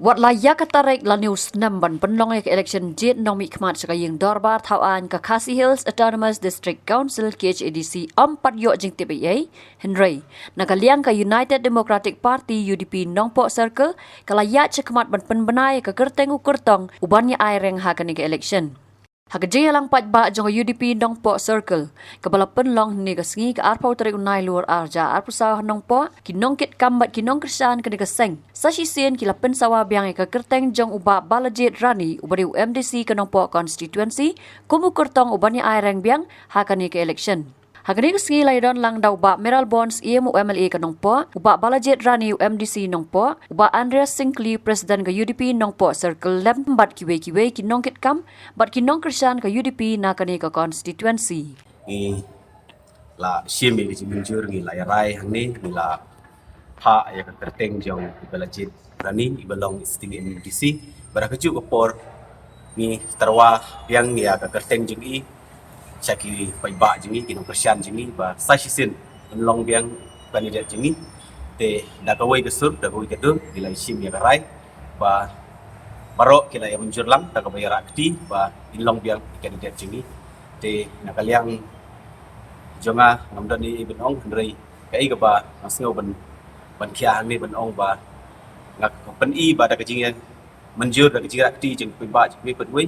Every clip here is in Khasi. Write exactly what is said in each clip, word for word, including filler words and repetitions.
Wat la ïa ka tarik lane u snem ban pynlong ïa ka election jied nongmihkhmat sha ka ïing dorbar thaw aiñ ka Khasi Hills Autonomous District Council, K H A D C, ym pat ïoh jingtip ei ei, hynrei na ka liang ka United Democratic Party, U D P, Nongpoh Circle ka la ïaid shakhmat ban pynbna ïa ka kyrteng u kyrtong u ban ïa aireng ha kane ka election. Ha ka jingïalang paidbah jong ka U D P Nongpoh Circle kaba la pynlong hynne ka sngi, ka arphew tarik u Nailur arhajar arphew saw, ha Nongpoh, ki nongkitkam bad ki nongkyrshan kane ka seng sa shisien ki la pynsawa biang ïa ka kyrteng jong u Bah Balajied Rani, uba dei u M D C ka Nongpoh constituency, kum u kyrtong u ban ïa aireng biang ha kane ka election. Ha kane ka sngi la ïadon lang da u Bah Mayralborn Syiem, u M L A ka Nongpoh, u Bah Balajied Rani, u M D C Nongpoh, u Bah Andreas Syngkli, President ka U D P Nongpoh Circle, lem bad kiwei kiwei ki nongkitkam bad ki nongkyrshan ka U D P na kane ka constituency. Ngi la shim ïa ka jingmynjur, ngi la ïa rai hangne, ngi la phah ïa ka kyrteng jong u Balajied Rani iba long sitting M D C. Bad ha kajuh ka por ngi tyrwa biang ïa ka kyrteng jong i sha ki paidbah jong ngi, ki nongkyrshan jong ngi, ba sa shisien yn long biang candidate jong ngi. Te da kawei ka sur, da kawei ka dur, ngi la shim ïa ka rai ba baroh ki la ïa mynjur lang da kaba ïa rah kti ba yn long biang candidate jong ngi. Te na ka liang jong nga ngam don ei ei ban ong, hynrei kaei kaba nga sngew ban, ban khia hangne ban ong ba nga ka pyni ba da ka jingïa mynjur, da ka jingrah kti jong ki paidbah jong ki paidwei,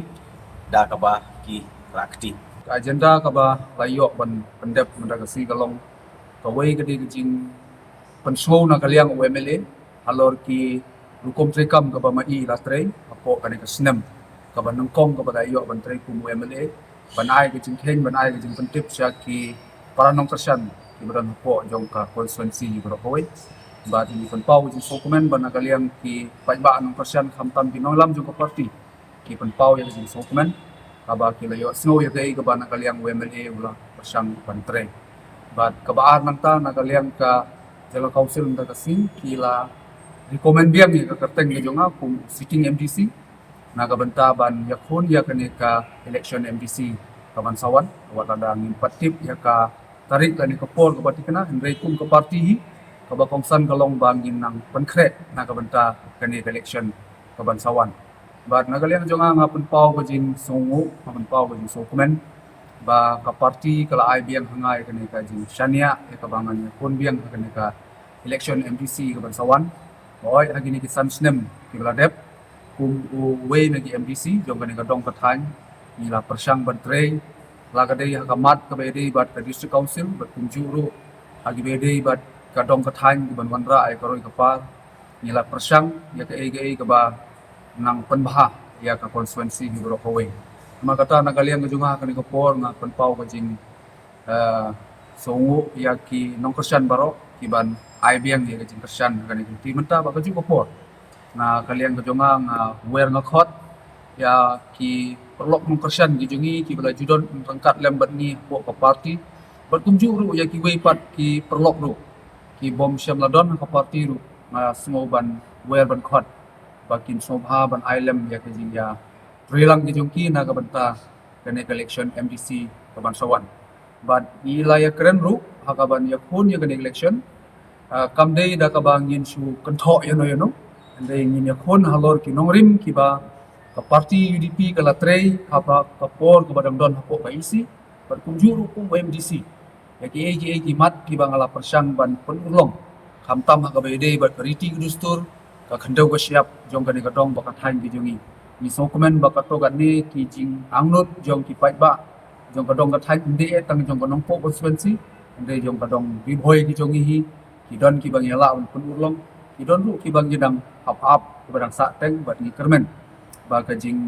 da kaba ki rah kti. Ka agenda kaba la ïoh ban pyndep mynta ka sngi ka long, kawei ka dei ka jingpynsngew na ka liang u M L A halor ki rukom treikam kaba ma i la trei hapoh kane ka snem kaba nyngkong kaba ka ïoh ban trei kum u M L A, ban ai ka jingkheiñ, ban ai ka jingpyntip sha ki para nongkyrshan kiba don hapoh jong ka constituency baroh kawei. Bad ngi pynpaw ka jingsngewkmen ba na ka liang ki paidbah nongkyrshan khamtam ki nongïalam jong ka party ki pynpaw ïa ka jingsngewkmen kaba ki la ïohsngew ïa kaei kaba na ka liang u M L A u la pyrshang ban trei. Bad kaba ar, nangta na ka liang ka General Council mynta ka sngi ki la recommend biang ïa ka kyrteng ka jong nga kum sitting M D C na ka bynta ban ïakhun ïa kane ka election M D C kaban sa wan. Wat lada ngim pat tip ïa ka tarik lane ka por kaba thikna, hynrei kum ka party hi, kaba kongsan ka long ba ngin nang pynkhreh na ka bynta kane ka election kaban sa wan. Bad na ka liang jong nga, nga pynpaw ka jingsngewnguh, nga pynpaw ka jingsngewkmen ba ka party ka la ai biang ha nga ïa kane ka jingshaniah ïa kaba ngan ïakhun biang ha kane ka election M D C kaban sa wan. Ba hooid, ha kine ki san snem kiba la dep, kum uwei na ki M D C jong kane ka dong ka thaiñ, ngi la pyrshang ban trei, la ka dei ha ka mat kaba ïadei bad ka District Council, bad kumjuh ruh ha kiba ïadei bad ka dong ka thaiñ kiban wanrah ïa ka roi ka par, ngi la pyrshang ïa kaei kaei kaba nang pynbha ïa ka constituency hi baroh kawei. Namar kata, na ka liang ka jong nga ha kane ka por nga pynpaw ka jing, eh, sngewnguh ïa ki nongkyrshan baroh kiban ai biang ïa ka jingkyrshan ha kane ka lynti mynta bad kajuh ka por. Na ka liang ka jong nga, nga wer nga khot ïa ki paralok nongkyrshan ki jong ngi kiba la ju don ryngkat lem bad ngi hapoh ka party, bad kumjuh ruh ïa kiwei pat ki paralok ruh ki bym shym la don ha ka party ruh, nga sngew ban wer ban khot ba kin sngewbha ban ai lem ïa ka jingïatreilang ki jong ki na ka bynta kane ka election M D C kaban sa wan. Bad ngi la ïakren ruh ha kaban ïakhun ïa kane ka election, ah, kam dei da kaba ngin shu kynthoh ïano ïano, hynrei ngin ïakhun halor ki nongrim kiba ka party U D P ka la trei haba ka por kaba dang don hapoh ka E C bad kumjuh ruh kum M D C. Ïa kiei kiei ki mat kiba nga la pyrshang ban pynurlong, khamtam ha kaba ïadei bad ka riti ka dustur, ka khyndew ka shyiap jong kane ka dong bad ka thaiñ ki jong ngi. Ngi sngewkmen ba katto katne ki jingangnud jong ki paidbah jong ka dong ka thaiñ, ym dei tang jong ka Nongpoh constituency, ym dei jong ka dong Ri Bhoi ki jong ngi hi, ki don kiba ngi lah ban pynurlong, ki don ruh kiba ngi dang ap ap, kiba dang sahteng, bad ngi kyrmen ba ka jing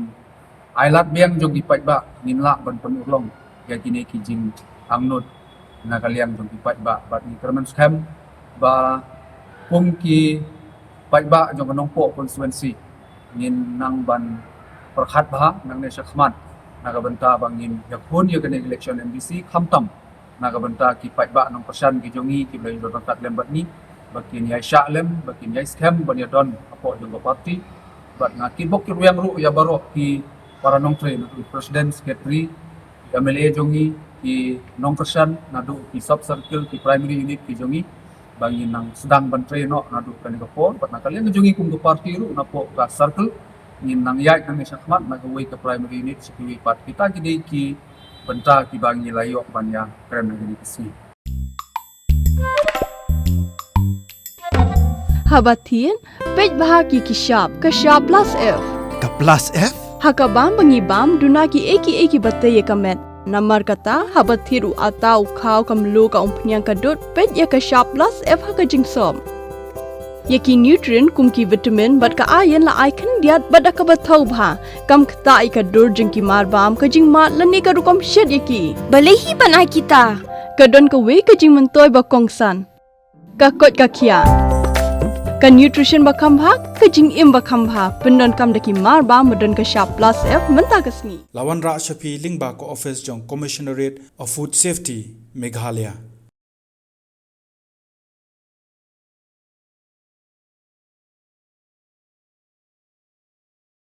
ai lad biang jong ki paidbah ngin lah ban pynurlong ïa kine ki jingangnud na ka liang jong ki paidbah. Bad ngi kyrmen skhem ba kum ki paidbah jong ka Nongpoh constituency ngin nang ban pyrkhat bha nangne shakhmat na ka bynta ba ngin ïakhun ïa kane election M D C, khamtam na ka bynta ki paidbah nongkyrshan ki jong ngi kiba la ïadon ryngkat lem bad ngi, ba kin ïai shah lem, ba kin ïai skhem ban ïadon hapoh jong ka party. Bad nga kitbok kitrwiang ruh ïa baroh ki para nongtrei, naduh president, secretary, ki M L A jong ngi, ki nongkyrshan naduh ki sub circle, ki primary unit ki jong ngi, ba ngin nang sdang ban trei noh naduh kane ka por, bad na ka liang ka jong ngi kum ka party ruh napoh ka circle ngin nang ïaid nangne shakhmat na kawei ka primary unit sha kiwei pat. Kita ki dei ki bynta kiba ngi la ïoh ban ïakren ha kane ka sngi. Haba thied, peit bha ki ki shap, ka shap plus F. Ka plus F? Ha ka bam ba ngi bam, duna ki ei ki ei kiba tei ïa ka met. Namar kata, haba thied u atta, u khaw, ka mluh, ka umphniang, ka dud, peit ïa ka shap plus F ha ka jingsop. Ïa ki nutrient kum ki vitamin bad ka iron la ai khyndiat bad da kaba thaw bha. Kam ktah ïa ka dur jong ki marbam, ka jingmad lane ka rukom shet ïa ki. Balei hi ban ai kita? Ka don kawei ka jingmyntoi ba kongsan. Ka koit ka khiah. Ka nutrition ba kham bha, ka jingim ba kham bha. Pyndonkam da ki marbam ba don ka shap plus F mynta ka sngi. La wanrah sha phi lyngba ka office jong Commissionerate of Food Safety, Meghalaya.